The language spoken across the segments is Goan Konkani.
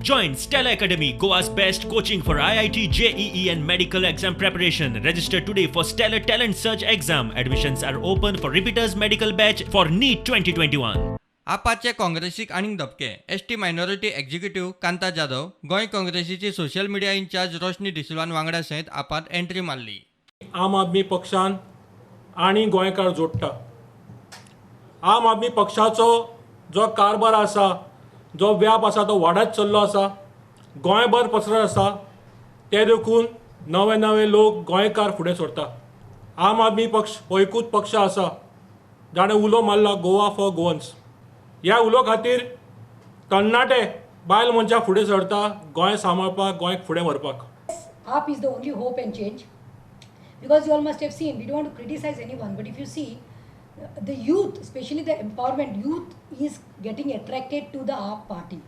Join Stellar Academy, Goa's best coaching for IIT, JEE, and medical exam preparation. Register today for Stellar Talent Search exam. Admissions are open for repeaters medical batch for NEET 2021. आपाचे काँग्रेसीक आनीक धपके. ST minority executive Kanta Jadhav, Goa काँग्रेसीची social media in-charge Roshni डिसिल्वान वांगडा सयत आपात एंट्री मारली. आम आदमी पक्षान आनी गोंयकार जोडटा. आम आदमी पक्षाचो जो कारभार आसा, जो व्याप आसा, तो वाडत चल्लो आसा, गोंयभर पसरत आसा. ते देखून नवे नवे लोक गोंयकार फुडें सरता. आम आदमी पक्ष हो एकूच पक्ष आसा जाणें उलो मारला गोवा फॉर गोवन्स. ह्या उलो खातीर तरणाटे बायल मनशां फुडें सरता गोंय सांबाळपाक, गोंयक फुडें व्हरपाक. AAP is the only hope and change, because you all must have seen, we don't want to criticize anyone, but if you see the youth, especially the empowerment youth, is getting attracted to the AAP party.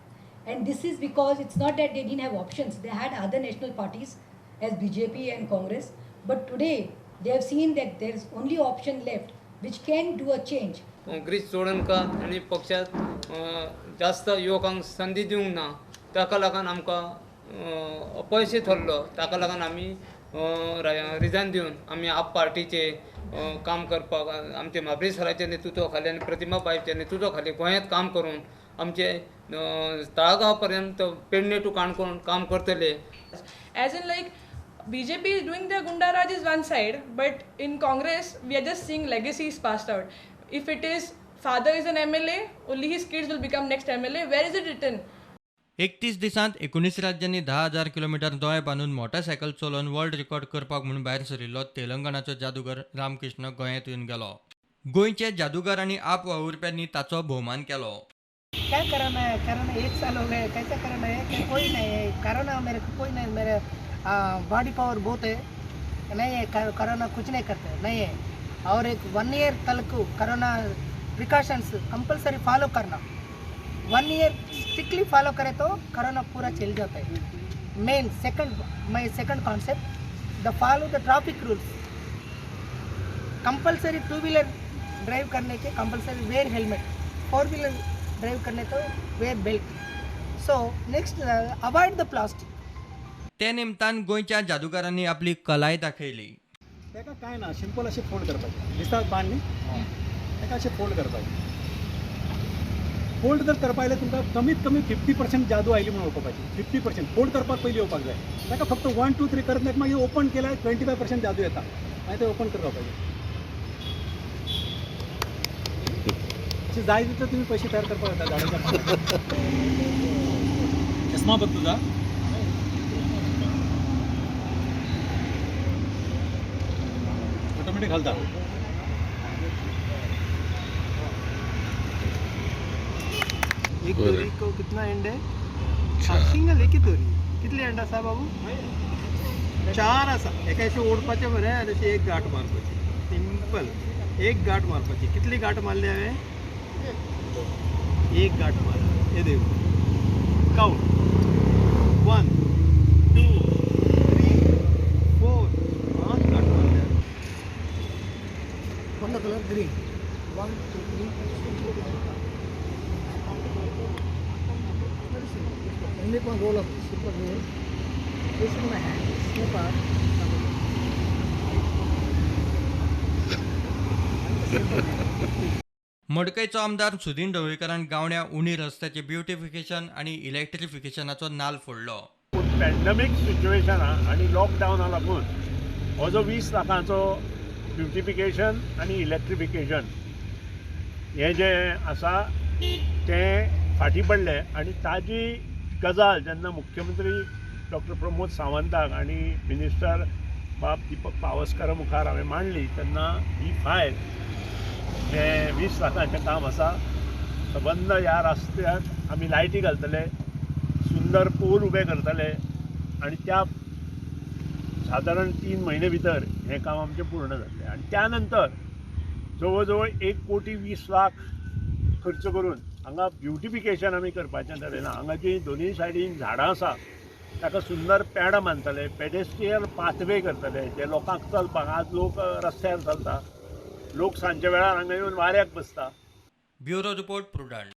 And this is because it's not that they didn't have options. They had other national parties as BJP and Congress, but today they have seen that there is only option left which can do a change. Girish Chodankar हांणी पक्षांत जास्त युवकांक संदी दिवंक ना, ताका लागून आमकां अपयशी थरलो. ताका लागून आमी रिजायन दिवन आमी आप पार्टीचे काम करपाक आमचे म्हाबळी सराच्या नेतृत्वा खाली आनी प्रतिमा बायच्या नेतृत्वा खाली गोंयांत काम करून आमचे तळागांव पर्यंत पेडणे टू काणकोण काम करतले. As in like BJP is doing their gunda raj is one side, but in Congress we are just seeing legacies passed out. If it is father is an MLA, only his kids will become next MLA. Where is it written? 31 दिसांत 19 राज्यांनी 10,000 किलोमिटर दोळे बांदून मोटरसायकल चलोवन वर्ल्ड रेकॉर्ड करपाक म्हूण भायर सरिल्लो तेलंगणाचो जादूगर रामकृष्ण गोंयांत येवन गेलो. गोंयचे जादूगर आनी आप वावुरप्यांनी ताचो भोवमान केलो. क्या करना है? करना 1 साल हो गए, कैसा करना है? क्या कोई नहीं है करोना, मेरे को कोई नहीं, मेरे बॉडी पावर बहुत है, नहीं है करोना कुछ नहीं करते, नहीं है. और एक 1 ईयर तक करोना प्रिकॉशंस कंपलसरी फॉलो करना, 1 ईयर स्ट्रिक्टली फॉलो करे तो करोना पूरा चल जाता है. Main second, my second concept, the follow the traffic rules. Compulsory 2 wheeler drive करने K compulsory wear helmet, 4 wheeler drive करने तो wear belt. So next avoid the plastic. ते निमतान गोंयच्या जादूगारांनी आपली कलाय दाखयली. ताका कांय ना, सिंपल अशें फोल्ड करपाचें, दिसता पान न्ही, ताका अशें फोल्ड करपाचें. फोल्ड जर करपा आयलें तुमकां कमीत कमी 50% जादू आयली म्हणून वळखुपाची. 50% फोल्ड करपाक पयलीं येवपाक जाय. ताका फक्त 1 2 3 करत नाका, मागीर ओपन केल्यार 25% जादू येता, मागीर ते ओपन करपाक पाहिजे. अशें जाय तितले तुमी पयशे तयार करपाक जाता झाडाच्या पानार. चष्मा बघ तुझा. ऑटोमॅटिक घालता. एक दोरी को कितना एंड है? सिंगल एक ही दोरी. कितले एंड आसा बाबू? 4 आसा. एका अशें ओडपाचें मरे आनी अशी एक गांठ मारपाची, सिंपल एक गांठ मारपाची. कितली गांठ मारली हांवें? एक गांठ मारली. हे देव काउंट 1 2 3 4 5 गांठ मारली. One colour green, 1 2 3 4. Only one roll of super roll. This in my hand. Super. मडकयचो आमदार सुदीन ढवळीकरान गावण्या उणी रस्त्याचे ब्युटिफिकेशन आनी इलेक्ट्रिफिकेशनाचो नाल फोडलो. पॅन्डमीक सिच्युएशना आनी लॉकडावना लागून हो जो 20 लाखांचो ब्युटिफिकेशन आनी इलेक्ट्रिफिकेशन हें जें आसा तें फाटीं पडलें. आनी ताजी गजाल जेन्ना मुख्यमंत्री डॉक्टर प्रमोद सावंताक आनी मिनिस्टर बाब दीपक पावसकारा मुखार हांवें मांडली तेन्ना ही फायल जें 20 लाखांचें काम आसा सबंद ह्या रस्त्याक आमी लायटी घालतले, सुंदर पोल उबे करतले आनी त्या सादारण 3 म्हयने भितर हें काम आमचें पूर्ण जातलें. आनी त्या नंतर जवळ जवळ 1,20,00,000 खर्च करून हांगा ब्युटिफिकेशन आमी करपाचें थारयलां. हांगा जीं दोनूय सायडीन झाडां आसा ताका सुंदर पेडां बांदतले, पेडेस्ट्रियल पाथवे करतले जे लोकांक चलपाक. आज लोक रस्त्यार चलता, लोक सांजच्या वेळार हांगा येवन वाऱ्याक बसता. Bureau report, Prudent.